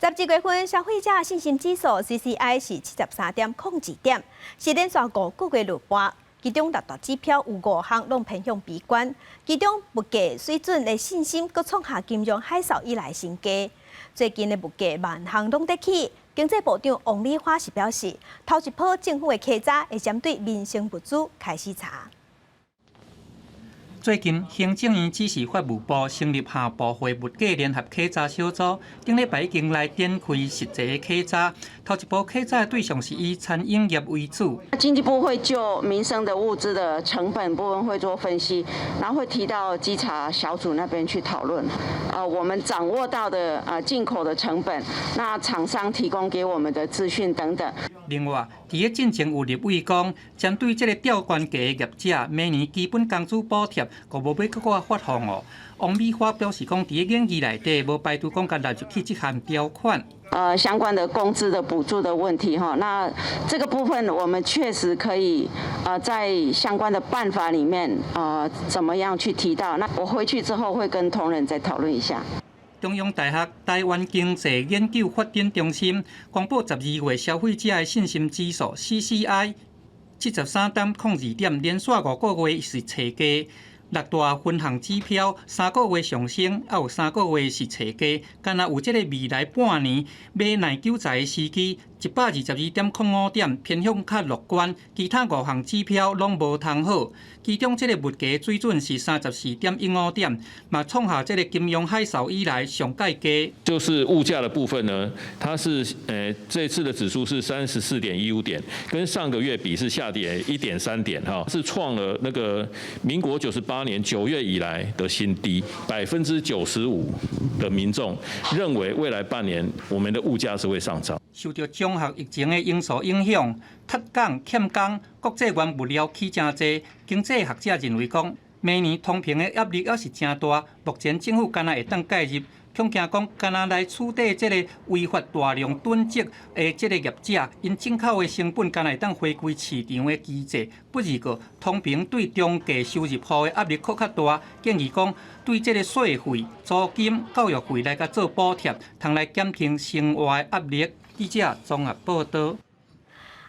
12月份消費者信心指數 CCI 是73.02點，是連續5個月落半。其中六大指標有五項攏偏向悲觀，其中物價水準的信心閣創下金融海嘯以來新低。最近的物價萬項攏佇起，經濟部長王美花是表示，頭一波政府的稽查會針對民生物資開始查。最近，行政院指示法務部成立跨部會物價聯合稽查小組，頂禮拜已經來展開實際的稽查。頭一波稽查的對象是以餐飲業為主。經濟部會就民生的物資的成本部分會做分析，然後會提到稽查小組那邊去討論。我們掌握到的進口的成本，那廠商提供給我們的資訊等等。另外，佇咧進前有立委講，針對這個吊懸價的業者，明年基本工資補貼，閣無欲閣閣發放哦。王美花表示講，佇咧研議內底無排除講共納入去這項條款。相關的工資的補助的問題，哈，那這個部分我們確實可以，在相關的辦法裡面，怎麼樣去提到？那我回去之後會跟同仁再討論一下。中央大學台灣經濟研究發展中心公布12月消費者的信心指數 CCI 73.02點，連續5個月是揣低。六大分項指標3個月上升，猶有3個月是揣低。敢若有這个未來半年買耐久財的時機，122.05點，偏向較樂觀。其他五項指標攏無通好。其中這个物價水準是34.15點，嘛創下這个金融海嘯以來上蓋低。就是物價的部分呢，它是這次的指數是34.15點，跟上個月比是下跌1.3點，哈，是創了那個民國98年9月以來的新低，95%的民眾認為未來半年我們的物價是會上漲。受著綜合疫情的因素影響，脫港欠工、國際原物料起誠濟，經濟學者認為講，明年通膨的壓力猶是誠大。目前政府敢若會當介入，恐驚講敢若來取締這個違法大量囤積的這個業者，𪜶進口的成本敢若會當回歸市場的機制。不過，通膨對中低收入戶的壓力閣較大，建議講對這個稅費、租金、教育費來共做補貼，通來減輕生活的壓力。記者綜合報道。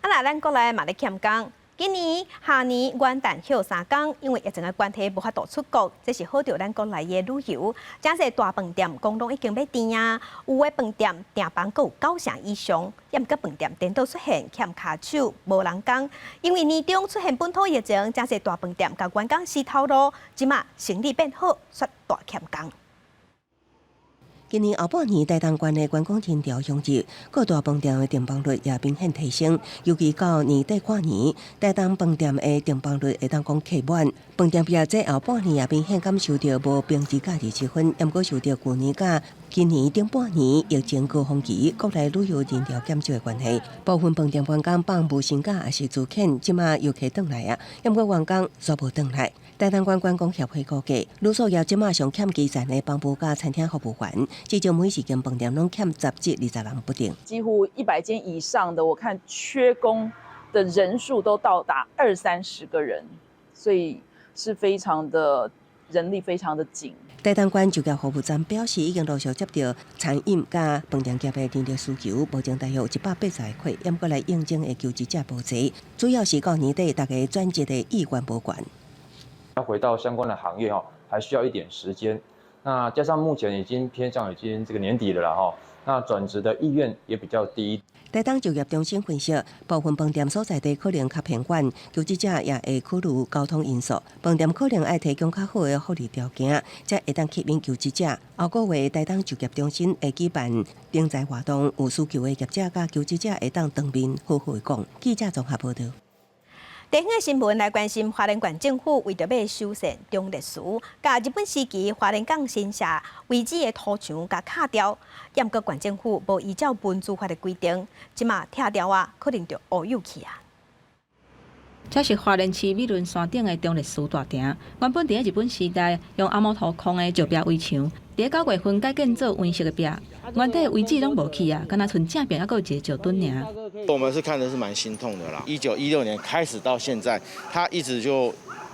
啊，若咱國內嘛咧欠工，今年下年元旦歇3工，因為疫情的關係無法度出國，這是好著咱國內的旅遊。誠濟大飯店講攏已經欲訂啊，有的飯店訂房閣有九成以上，猶毋過飯店顛倒出現欠跤手、無人工，因為年中出現本土疫情，誠濟大飯店共員工死頭路，這馬生理變好，煞大欠工。今年後半年，台東縣的觀光人潮湧入，各大飯店的訂房率也明顯提升。尤其到年底跨年，台東飯店的訂房率會當講客滿。飯店業這後半年也明顯感受著無平日假日之分，毋過受著舊年佮今年頂半年疫情高峰期，國內旅遊人潮減少的關係，部分飯店員工放無薪假抑是資遣，這馬又客轉來啊，毋過員工煞無轉來。台東縣觀光協會估計，旅宿業這馬上欠基層的房務佮餐廳服務員，至少每一間飯店攏欠10至20人不等。幾乎100間以上的，我看缺工的人數都到達二三十個人，所以是非常的人力非常的緊。台東縣就業服務站表示，已經陸續接著餐飲佮飯店業的人力需求，目前大約有180個缺，毋過來應徵的求職者無濟，主要是到年底大家轉職的意願無懸。要回到相關的行業哦，還需要一點時間。那加上目前已經偏向已經這個年底了啦，吼，那轉職的意願也比較低。台東就業中心分析，部分飯店所在地可能較偏遠，求職者也會考慮交通因素。飯店可能愛提供較好的福利條件，才會當吸引求職者。後個月台東就業中心會舉辦徵才活動，有需求的業者佮求職者會當當面好好講。記者綜合報導。地方的新聞來關心，花蓮縣政府為著欲修繕忠烈祠，佮日本時期花蓮港神社遺址的塗牆共拆掉，毋過縣政府無依照文資法的規定，這馬拆掉啊，可能就烏有去啊。這是花蓮市美崙山頂的忠烈祠大埕，原本佇咧日本時代用紅毛土匡的石壁圍牆，佇咧9月份改建做黃色的壁，原底位置攏無去啊，敢若賰正邊猶閣有一個石墩爾。我們是看的是蠻心痛的啦。1916年開始到現在，它一直就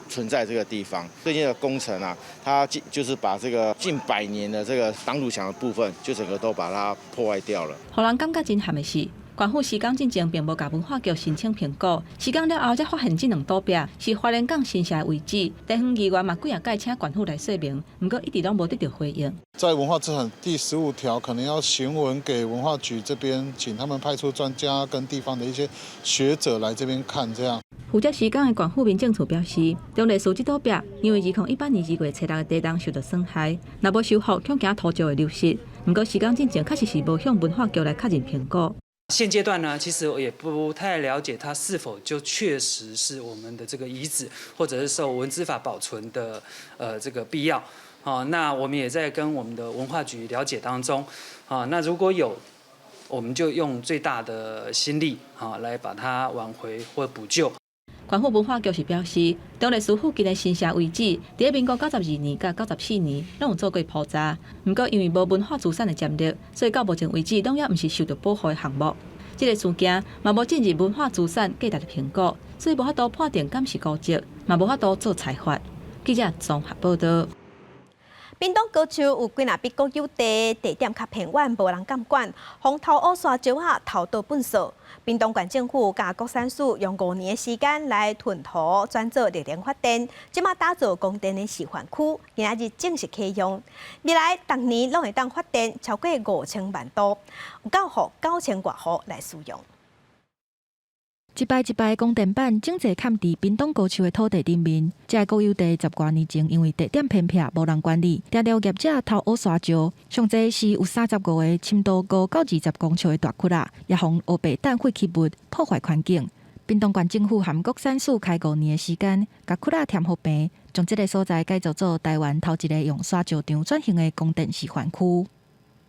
存在這個地方。最近的工程啊，它就是把這個近百年的這個擋土牆的部分，就整個都把它破壞掉了。予人感覺真譀的是，縣府施工進前並無共文化局申請評估，施工了後才發現這兩堵壁是花蓮港神社的位置。地方議員嘛幾仔擺請縣府來說明，毋過一直攏無得著回應。在文化資產第15條，可能要詢問給文化局這邊，請他們派出專家跟地方的一些學者來這邊看，這樣。負責施工的縣府民政處表示，忠烈祠這堵壁因為2018年2月初六的地動受著損害，若無修復，恐驚土石會流失。毋過施工進前確實是無向文化局來確認評估。現階段呢，其實我也不太了解它是否就確實是我們的這個遺址，或者是受文資法保存的這個必要。好，那我們也在跟我們的文化局了解當中。啊，那如果有，我們就用最大的心力啊，來把它挽回或補救。縣府文化局是表示，忠烈祠附近的神社遺址，佇民國92年佮94年攏有做過普查，毋過因為無文化資產的潛力，所以到目前為止攏猶毋是受著保護的項目。這個事件嘛無進入文化資產價值的評估，所以無法度判定敢是古蹟，嘛無法度做裁罰。記者綜合報導。屏東高樹有幾若筆國有地，地點較偏遠，無人敢管，予偷挖沙石仔偷倒糞掃。屏東縣政府佮國產署用5年的時間來吞土轉做綠能發電，這馬打造光電的示範區，今仔日正式啟用。未來逐年攏會當發電超過5000萬度，有夠予9000外戶來使用。一排一排光電板整齊崁佇屏東高樹的土地頂面，這個國有地10外年前因為地點偏僻，無人管理，常常業者偷挖沙石，上濟時有35個深度5到20公尺的大窟仔，也予烏白擲廢棄物破壞環境。屏東縣政府和國產署開5年的時間，共窟仔填予平，將這个所在改造做台灣頭一个用沙石場轉型的光電示範區。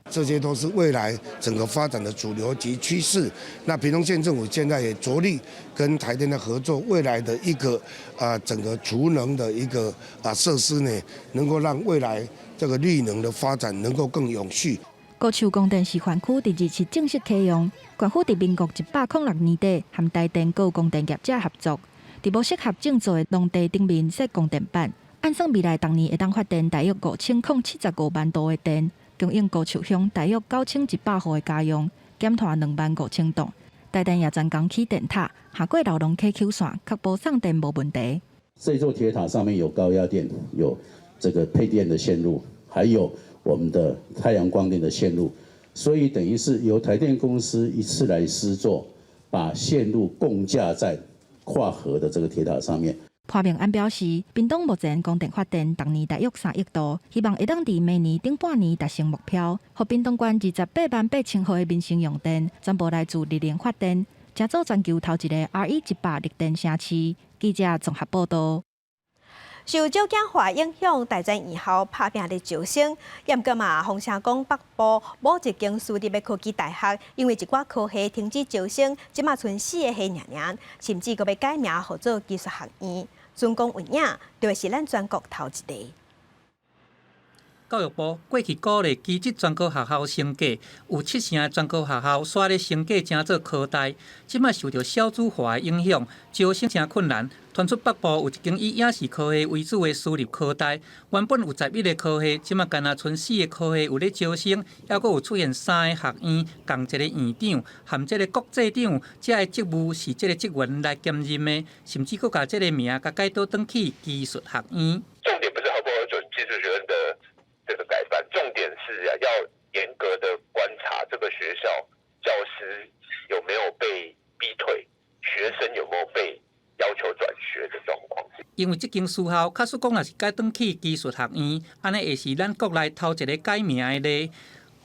這些都是未來整個發展的主流及趨勢。那屏東縣政府現在也着力跟台電的合作，未來的一個啊整個儲能的一個啊設施呢，能夠讓未來這個綠能的發展能夠更永續。高樹光電示範區佇27正式啟用，縣府佇民國106年底和台電閣光電業者合作，佇無適合種作的農地頂面設光電板，按算未來逐年會當發電大約5075萬度的電。供應高樹鄉大約9100戶的家用，減拖2萬5千噸。台電也專工起電塔，下過老龍溪曲線，確保送電無問題。這座鐵塔上面有高壓電，有這個配電的線路，還有我們的太陽光電的線路，所以等於是由台電公司一次來施作，把線路共架在跨河的這個鐵塔上面。潘明安表示，屏東目前光電發電逐年大約3億度，希望會當佇明年頂半年達成目標，予屏東縣28萬8千戶的民生用電全部來自綠能發電，成做全球頭一個 RE100綠電城市。記者綜合報道。受少子化影響，大專院校拍拚咧招生，毋過嘛，風聲講北部某一間私立的科技大學，因為一寡科系停止招生，這馬賰四个系爾爾，甚至閣欲改名號做技術學院，竄講有影，就會是咱全國頭一个。教育部過去鼓勵技職專科學校升格，有七成的專科學校煞咧升格成做科大。這馬受著少子化的影響，招生誠困難。傳出北部有一間以影視科系為主的私立科大，原本有11個科系，這馬干焦賰四个科系有咧招生，猶閣有出現三個學院仝一個院長含這个國際長，這个職務是這个職員來兼任的，甚至閣共這个名共改倒轉去技術學院。重點不是合不核准技術學院的這個改辦，重點是要嚴格的觀察這個學校教師有沒有被逼退，學生有沒有被要求轉學的狀況。因為這間私校，假使講若是改轉去技術學院，按呢會是咱國內頭一个改名的例。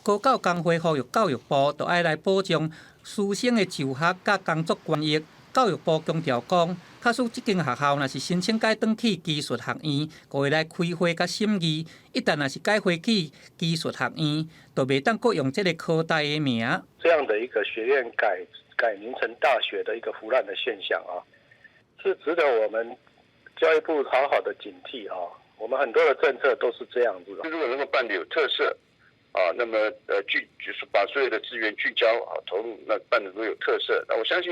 高教工會呼籲教育部，就愛來保障師生的就學佮工作權益。教育部強調講，假使這間學校若是申請改轉去技術學院，閣會來開會佮審議。一旦若是改回去技術學院，就袂當閣用這个科大的名。這樣的一個學院改名成大學的一個胡亂的現象啊，是值得我們教育部好好的警惕啊。我們很多的政策都是這樣子的。如果能夠辦得有特色啊，那麼聚就是把所有的資源聚焦啊投入，那辦得都有特色，那我相信，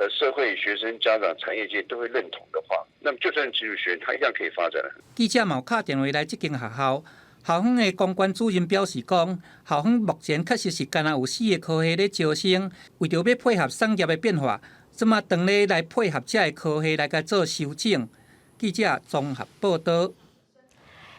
社會、學生、家長、產業界都會認同的話，那麼就算技術學院，它一樣可以發展。記者嘛有敲電話來這間學校，校方的公關主任表示講，校方目前確實是干焦有四个科系咧招生，為著欲配合產業的變化，這馬當咧來配合這个科系來共做修正。記者綜合報道。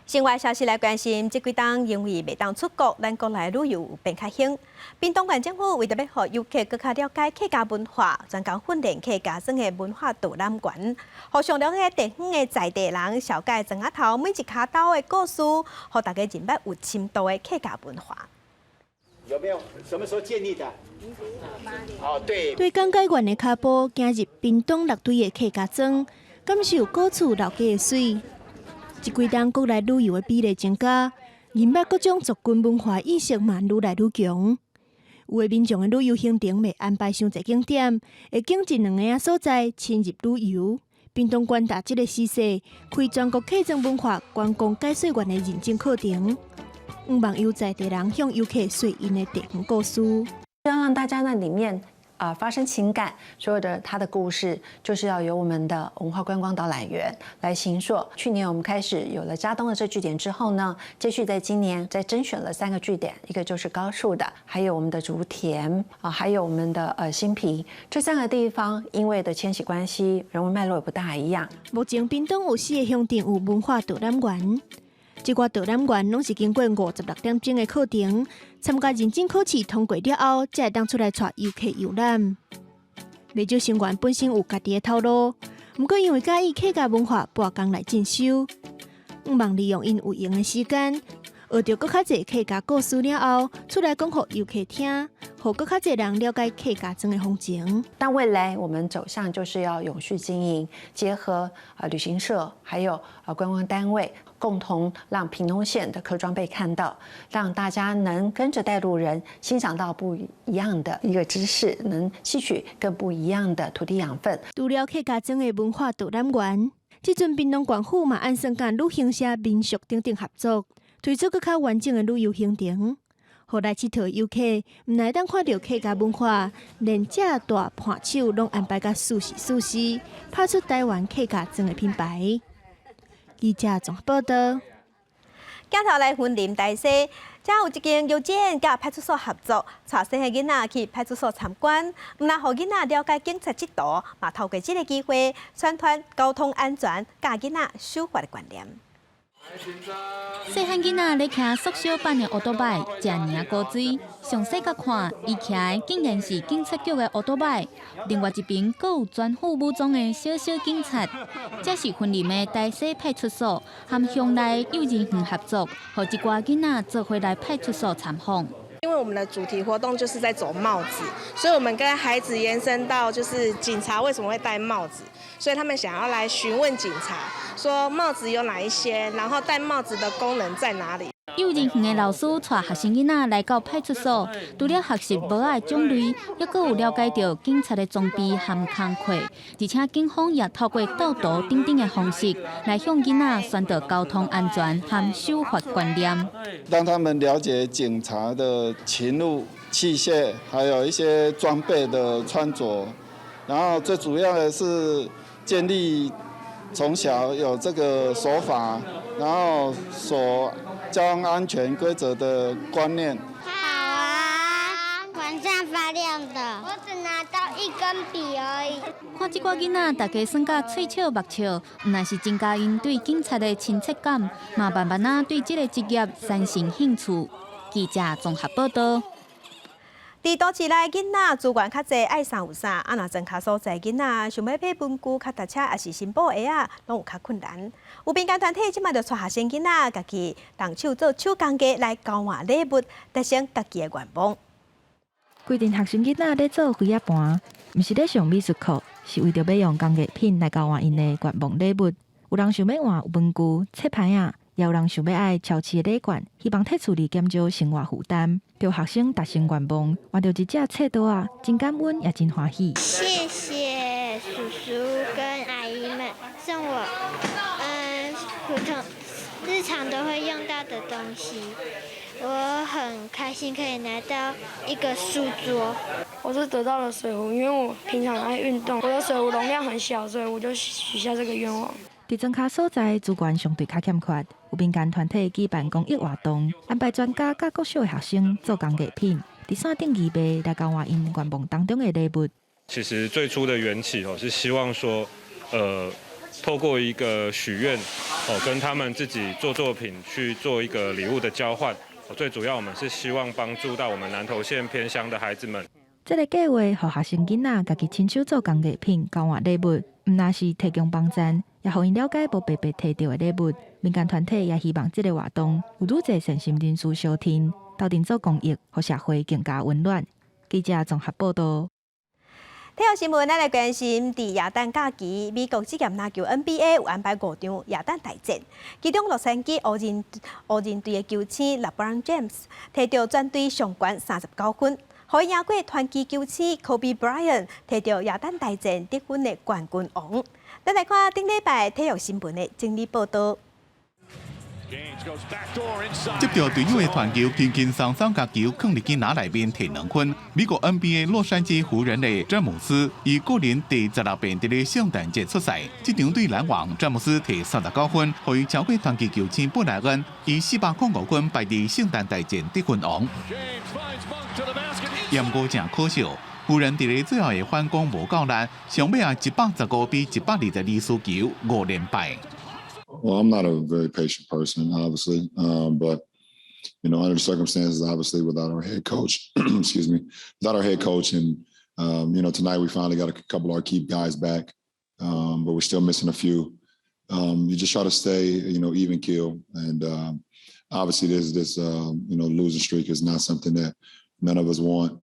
新外消息來關心，這幾冬因為袂當出國，咱國內旅遊有變較興。屏東縣政府為著欲予遊客閣較了解客家文化，專工訓練客家莊的文化導覽員，予上了解地方的在地人，紹介莊仔頭每一跤兜的故事，予大家認捌有深度的客家文化。有沒有？什麼時候建立的？哦，對。對講解員的跤步，行入屏東六堆的客家莊，感受古厝老街的媠。這幾冬國內旅遊的比例增加，認捌各種族群文化意識嘛愈來愈強。有的民眾的旅遊行程袂安排傷濟景點，會揀一兩个所在深入旅遊。屏東縣藉這个時勢，開全國客莊文化觀光解說員的認證課程，向望由在地人向遊客說𪜶的地方故事，要讓大家在裡面啊發生情感，所有的他的故事就是要由我們的文化觀光導覽員來形塑。去年我們開始有了佳冬的這據點之後呢，接續在今年再甄選了三個據點，一個就是高樹的，還有我們的竹田啊，還有我們的新埤這三個地方，因為的遷徙關係，人文脈絡也不大一樣。目前屏東有四個鄉鎮有文化導覽員。這寡導覽員攏是經過56點鐘的課程，參加認證考試通過了後，才會當出來帶遊客遊覽。袂少成員本身有家己的頭路，毋過因為佮意客家文化，撥工來進修，向望利用𪜶有閒的時間，學著閣較濟客家故事了後，出來講予遊客聽，予閣較濟人了解客家莊的風情。但未來我們走向就是要永續經營，結合旅行社，還有觀光單位。共同讓屏東縣的客莊被看到，讓大家能跟着帶路人欣賞到不一樣的一個知識，能吸取更不一樣的土地養分。除了客家莊的文化導覽員，這陣屏東縣府嘛按算佮旅行社、民宿等等合作，推出閣較完整的旅遊行程，予來𨑨迌遊客毋但會當看著客家文化，連食大伴手攏安排甲舒適舒適，拍出台灣客家莊的品牌。記者綜合報道。鏡頭來雲林大溪，遮有一間幼稚園佮派出所合作，帶細漢囡仔去派出所參觀，毋但予囡仔了解警察制度，嘛透過這个機會宣傳交通安全，教囡仔守法的觀念。細漢囡仔咧騎縮小版的歐多擺，遮爾仔古錐。詳細佮看，伊騎的竟然是警察局的歐多擺。另外一邊，閣有全副武裝的小小警察。這是雲林的大溪派出所和鄉內幼兒園合作，予一寡囡仔做伙來派出所參訪。因為我們的主題活動就是在走帽子，所以我們跟孩子延伸到就是警察為什麼會戴帽子，所以他們想要來詢問警察，說帽子有哪一些，然後戴帽子的功能在哪裡。幼兒園的老師帶學生囡仔來到派出所，除了學習帽仔的種類，猶閣有了解著警察的裝備和工課，而且警方也透過鬥圖等等的方式，來向囡仔宣導交通安全和守法觀念，讓他們了解警察的勤務器械，還有一些裝備的穿着，然後最主要的是建立從小有這個守法，然後守交通安全規則的觀念。好啊，晚上發亮的。我只拿到一根筆而已。看這寡囡仔，大家耍甲喙笑目笑，毋但是增加𪜶對警察的親切感，嘛慢慢仔對這個職業產生興趣。記者綜合報道。佇都市內囡仔資源較濟，愛啥有啥。啊，若莊跤所在囡仔想欲買文具、跤踏車，抑是新布鞋仔，攏有較困難。有民間團體這擺就帶學生囡仔，家己動手做手工藝來交換禮物，達成家己的願望。規陣學生囡仔咧做飛仔盤，毋是咧上美術課，是為著欲用工藝品來交換𪜶的願望禮物。有人想欲換文具、冊牌仔，也有人想欲愛超市的禮券，希望替厝裡減少生活負擔。著學生達成願望，換著一隻冊桌仔，真感恩也真歡喜。謝謝叔叔跟阿姨們送我，普通日常都會用到的東西，我很開心可以拿到一個書桌。我是得到了水壺，因為我平常愛運動，我的水壺容量很小，所以我就許下這個願望。佇莊跤所在資源相對較欠缺，有民間團體舉辦公益活動，安排專家佮國小的學生做工藝品，佇線頂義賣來交換𪜶願望當中的禮物。其實最初的緣起哦，是希望說，透過一個許願哦，跟他們自己做作品去做一個禮物的交換。最主要我們是希望幫助到我們南投縣偏鄉的孩子們。這個計劃予學生囡仔家己親手做工藝品交換禮物，毋但是提供幫贊，也予𪜶了解無白白提著的禮物。民間團體也希望這個活動有愈濟善心人士相挺，鬥陣做公益，予社會更加溫暖。記者綜合報道。體育新聞，咱來關心，佇耶誕假期，美國職業籃球 NBA 有安排五場耶誕大戰，其中洛杉磯湖人隊的球星 LeBron James 提著全隊上懸39分，予伊贏過傳奇球星 Kobe Bryant 提著耶誕大戰得分的冠軍王。咱來看頂禮拜體育新聞的整理報道。接著隊友的傳球，輕輕鬆鬆共球囥佇鏡籃內面提2分。美國 NBA 洛杉磯湖人的詹姆斯以個人第16遍佇咧聖誕節出賽，這場對籃網，詹姆斯提39分，予伊超過傳奇球星布萊恩，以405分排佇聖誕大戰得分王。毋過誠可惜，湖人佇咧最後的反攻無夠力，上尾啊115比122輸球5連敗。 Well, I'm not a very patient person, obviously, but under the circumstances, obviously, without our head coach, excuse me, without our head coach, and tonight we finally got a couple of our key guys back, but we're still missing a few. You just try to stay even keel, and obviously, this losing streak is not something that none of us want.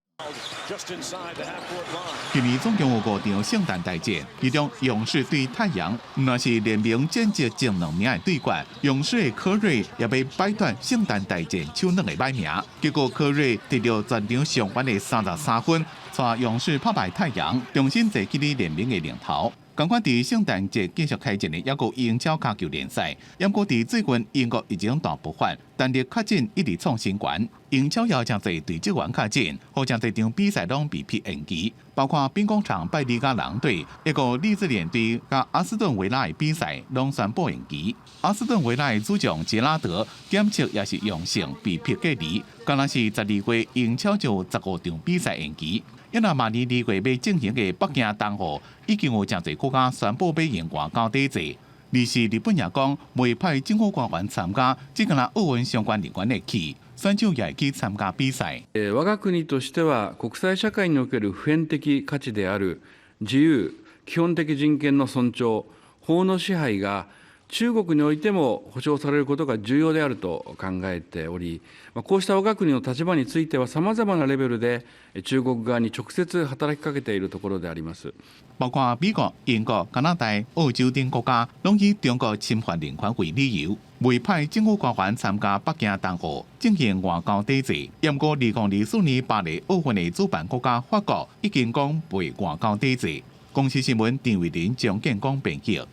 今年總共有五場聖誕大戰，其中勇士對太陽，毋但是聯盟戰績前兩名的對決，勇士的柯瑞也欲擺脫聖誕大戰手軟的歹名，結果柯瑞得著全場上懸的33分，帶勇士拍敗太陽，重新坐起佇聯盟的領頭。仝款佇聖誕節繼續開戰的，猶閣有英超跤球聯賽，毋過佇最近英國疫情大爆發，單日確診一直創新懸。英超也有誠濟隊職員確診，予誠濟場比賽攏被迫延期，包括兵工廠拜利佮狼隊，一個利茲聯隊佮阿斯頓維拉的比賽攏宣布延期。阿斯頓維拉的主將傑拉德檢測也是陽性，被迫隔離。敢若是12月英超就有15場比賽延期。抑若明年2月欲進行的北京冬奧，已經有誠濟國家宣布欲用外交體制。而是日本也講袂派政府官員參加，只干焦奧運相關人員會去，選手也會去參加比賽。我が國としては國際社會における普遍的価値である自由、基本的人権の尊重、法の支配が中國においても保障されることが重要であると考えており、こうした我が國の立場についてはさまざまなレベルで中國側に直接働きかけているところであります。包括美國、英國、加拿大、澳洲等國家，攏以中國侵犯人權為理由，袂派政府官員參加北京冬奧進行外交抵制。毋過2024年巴黎奧運的主辦國家法國已經講袂外交抵制。公視新聞陳慧琳、張建光編輯。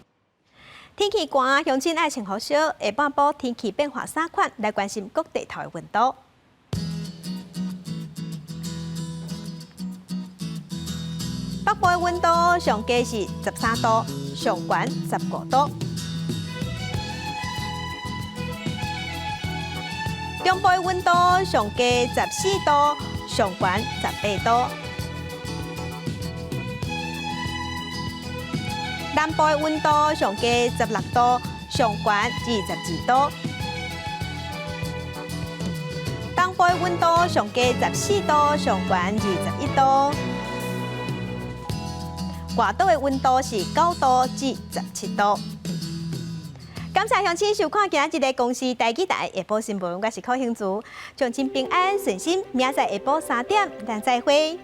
天氣寒，鄉親愛穿好少，下半晡天氣變化三款，來關心各地頭的溫度。北部的溫度上低是13度，上懸15度。中部的溫度上低14度，上懸18度。南部的溫度上低16度，上懸22度。東部的溫度上低14度，上懸21度。外島的溫度是9度至17度。感謝鄉親收看今仔日的公視台語台下晡新聞，我是柯興竹，鄉親平安順心，明仔載下晡3點，咱再會。